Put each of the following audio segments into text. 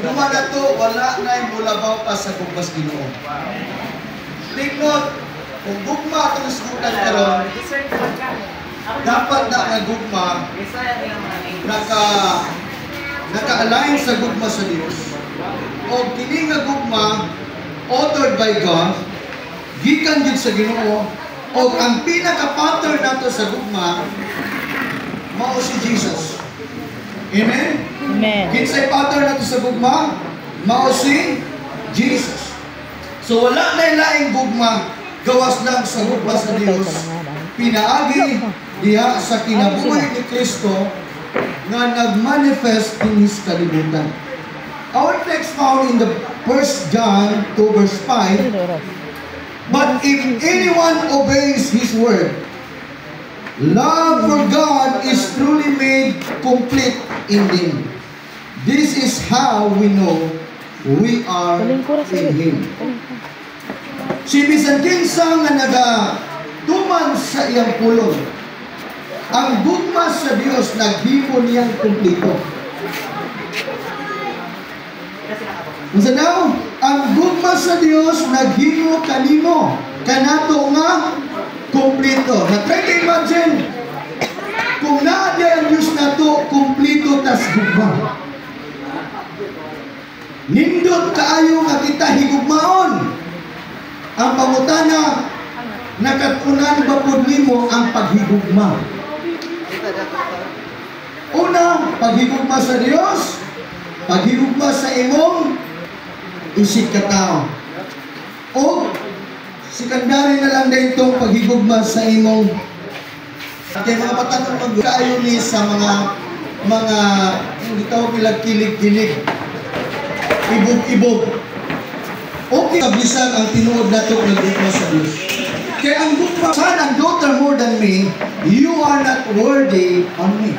Pagduma nato, wala na mulabaw pa sa gugma sa Ginoo. Take note, kung gugma atong isgutan karon, dapat na nga gugma naka-align sa gugma sa Dios. O kini nga gugma authored by God, gikan gyud sa Ginoo, o ang pinaka-pattern nato sa gugma mao si Jesus. Amen? Amen. Kinsay pattern nato sa gugma? Mao si Jesus. So wala na laing gugma gawas lang sa gugma sa Dios. Pinaagi diha sa kinabuhi ni Kristo nga nagmanifest dinhi sa kalibutan. Our text found in the 1 John 2 verse 5. "But if anyone obeys His word, love for God is truly made complete in him. This is how we know we are in Him." Si bisan kinsa nga naga tuman sa iyang pulong, ang gugma sa Dios naghimo niyang kumpleto. Unsa daw? Ang gugma sa Dios naghimo kanimo kanato nga kumpleto. Na try to imagine kung naa diay ang Dios nato, kumpleto tas gugma. Nindot kaayo nga kita higugmaon. Ang pangutana, nakat-unan ba pud nimo ang paghigugma? Una, paghigugma sa Dios, paghigugma sa imong isig katao. O secondary na lang din itong paghigugma sa imong kay mga batanon mag kaayo ni sa mga hindi tawag nila kilig-kilig, ibog-ibog. Okay, bisan ang tinuod nato nga gugma sa Dios. Kay ang gugma, "Son and daughter more than me, you are not worthy on me."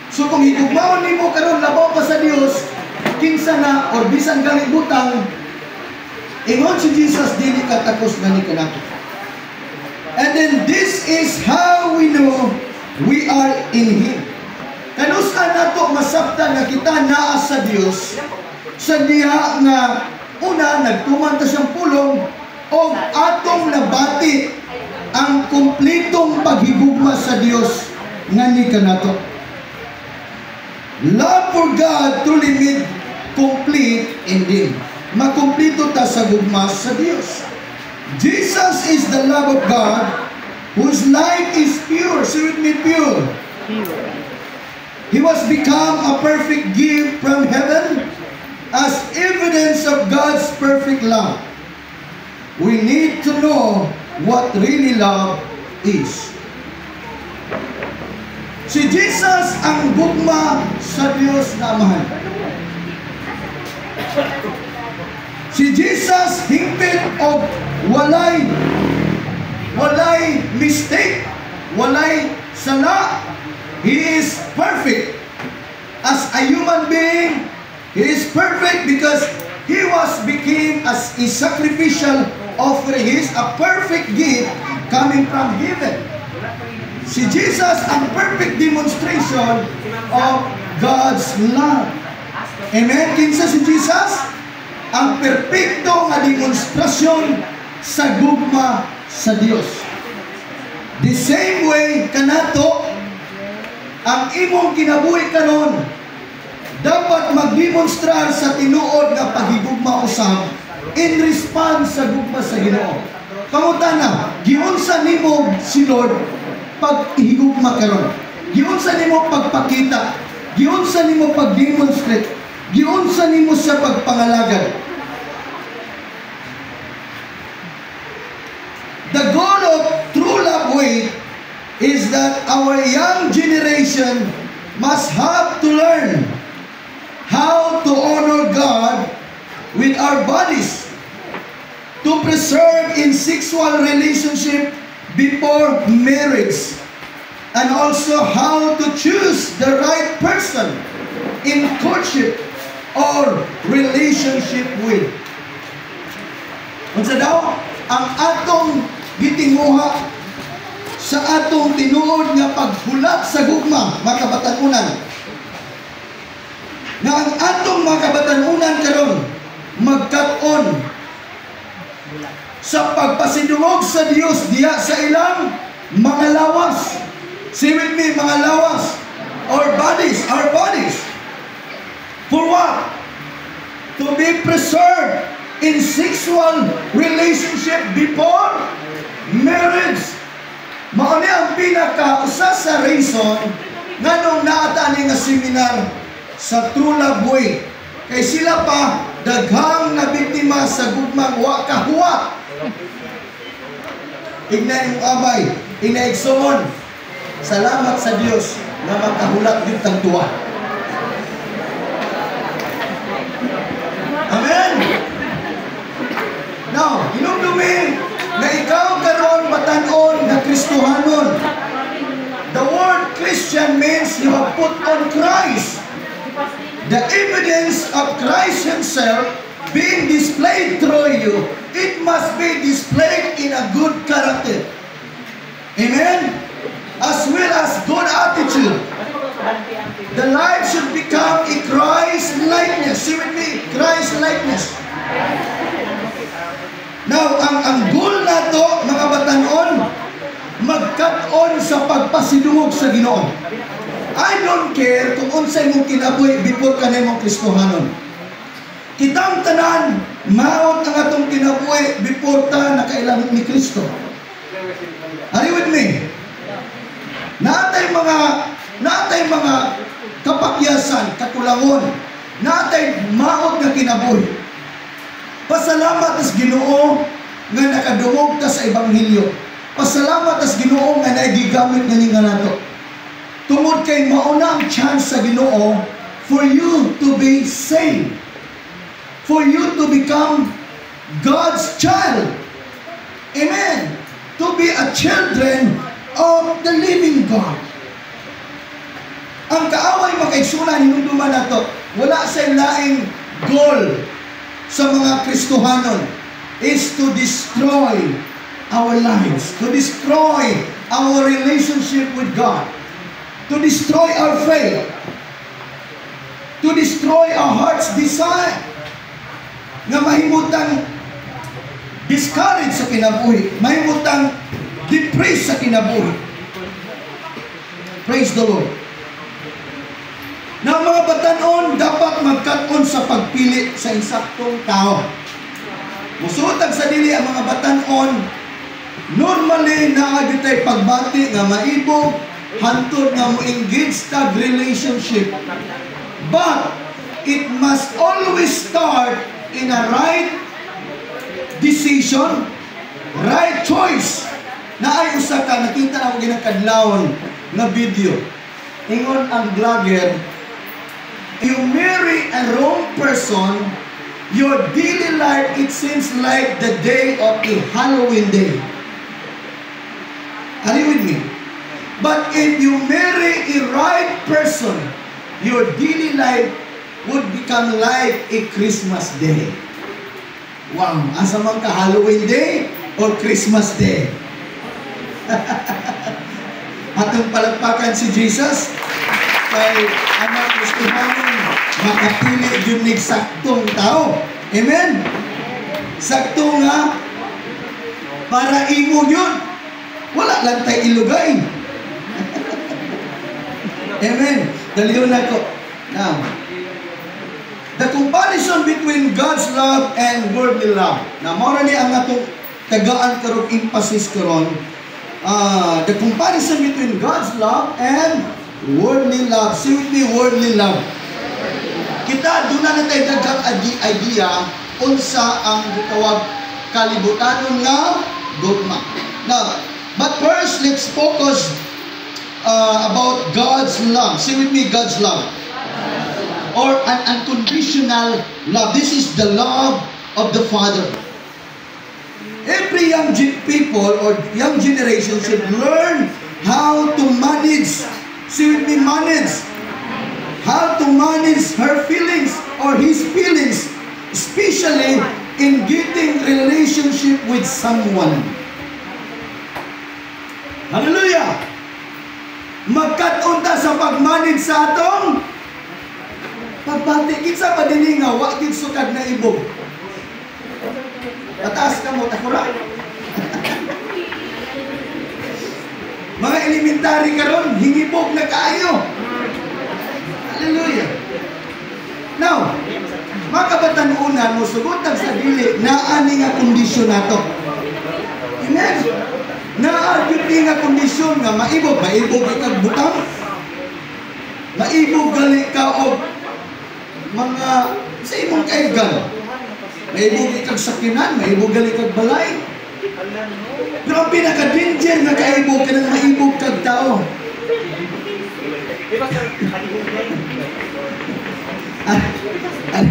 So kung higugmaon nimo karon labaw pa sa Dios, kinsa na or bisan galing butang, ingon si Jesus, dili ka takos nga ni kanato. And then this is how we know we are in Him. Kanusa nato masabtan nga kita naa sa Dios? Sa diha nga una, nagtuman ta siyang pulong o atong nabati ang kumplitong paghigugma sa Dios nga ni kanato. Love for God truly made complete in Him. Makumplito ta sa gugma sa Dios. Jesus is the love of God whose life is pure. Say with me, pure. Pure. He was become a perfect gift from heaven as evidence of God's perfect love. We need to know what really love is. Si Jesus ang gugma sa Dios na Amahan. Si Jesus hingpit og walay mistake, walay sala. He is perfect. As a human being, he is perfect because he was became as a sacrificial offering. He is a perfect gift coming from heaven. Si Jesus ang perfect demonstration of God's love. Amen? Kinsa si Jesus? Ang perpekto nga demonstrasyon sa gugma sa Dios. The same way kanato, ang imong kinabuhi karon dapat magdemonstrar sa tinuod nga paghigugma usab in response sa gugma sa Ginoo. Pangutana, giunsa nimo si Lord pag higugma karon? Giunsa nimo pagpakita? Giunsa nimo pag-demonstrate? Giunsa nimo sa pagpangalagad? The goal of True Love Way is that our young generation must have to learn how to honor God with our bodies, to preserve in sexual relationship before marriage, and also how to choose the right person in courtship or relationship with. Unsa daw ang atong gitinguha sa atong tinuod nga paghulat sa gugma, mga kabatan-unan? Nga ang atong mga kabatanunan karon magkat-on sa pagpasidungog sa Dios diha sa ilang mga lawas. Say with me, mga lawas. Or bodies, our bodies. For what? To be preserved in sexual relationship before marriage. Mao ni ang pinaka usa sa reason nganong naa ta ani nga seminar sa True Love Way. Kay sila pa daghang nabiktima sa gugmang wa kahuwat. Ingna imong amay, ingna igsuon. Salamat sa Dios nga makahulat gyud tang duha. Amen. Now, hinumdumi na ikaw karon batan-on nga Kristohanon. The word Christian means you have put on Christ. The evidence of Christ Himself being displayed through you, it must be displayed in a good character. Amen? As well as good attitude. The life should become a Christ likeness. See with me, Christ likeness. Now, ang goal nato, mga batanon, magkat-on sa pagpasidungog sa Ginoo. I don't care kung unsay imong kinabuhi before ka nahimong Kristohanon. Kitang tanan, maot ang atong kinabuhi before ta nakailang ni Kristo. Are you with me? Naatay mga kapakyasan, kakulangon, naatay maot nga kinabuhi. Pasalamat tas Ginoo nga nakadungog ta sa ebanghelyo. Pasalamat tas Ginoo nga nagigamit nga nga nato. Tungod kay mauna ang chance sa Ginoo for you to be saved. For you to become God's child. Amen. To be a children of the living God. Ang kaaway, mga kaigsunan, hinumduman nato, wala sa laing goal sa mga Kristohanon is to destroy our lives, to destroy our relationship with God, to destroy our faith, to destroy our heart's desire, nga mahimutang discouraged sa kinabuhi, mahimutang depressed sa kinabuhi. Praise the Lord. Na mga batanon dapat magkat-on sa pagpili sa insaktong tao. Musultag sa dili ang mga batanon, normally naa tay pagbati nga maibog hantod nga mo engage tag relationship. But it must always start in a right decision, right choice. Naay usa ka nakita na ako ginakadlawon nga video. Ingon ang vlogger, "You marry a wrong person, your daily life, it seems like the day of a Halloween day." Are you with me? But if you marry a right person, your daily life would become like a Christmas day. Wow, asa man ka, Halloween day or Christmas day? Atong palakpakan si Jesus kay anak Kristohanon makapili gyud nig saktong tao. Amen. Sakto nga para imo yun. Wala lang tay ilugay. Amen. Daliyon nako. Now, the comparison between God's love and worldly love. Na mao ni ang atong tagaan karon, emphasis karon. The comparison between God's love and worldly love. Say with me, worldly love. Kita, doon na tayo daghang idea unsa ang gitawag kalibutanon nga gugma. Now, but first, let's focus about God's love. Say with me, God's love. Or an unconditional love. This is the love of the Father. Every young people or young generation should learn how to manage. Say with me, manage. How to manage her feelings or his feelings, especially in getting relationship with someone. Hallelujah! Magkat-on ta sa pag-manage sa atong Pagbati, kinsa ba dinhi nga wa gyud sukad naibog? Pataas kamot, ako ra. Mga elementary karon, hingibog na kaayo. Hallelujah. Now, mga kabatan-unan, mosugot sa dili, naa ni nga kondisyon nato. Amen. Naa gyud ni nga kondisyon nga maibog, maibog ikag butang. Maibog gali ka og mga sa imong kaibgan. Maibog ikag sakyanan, maibog gali kag balay. Pero ang pinaka-danger nga kaibog kanang maibog kag tao. Ah, ah.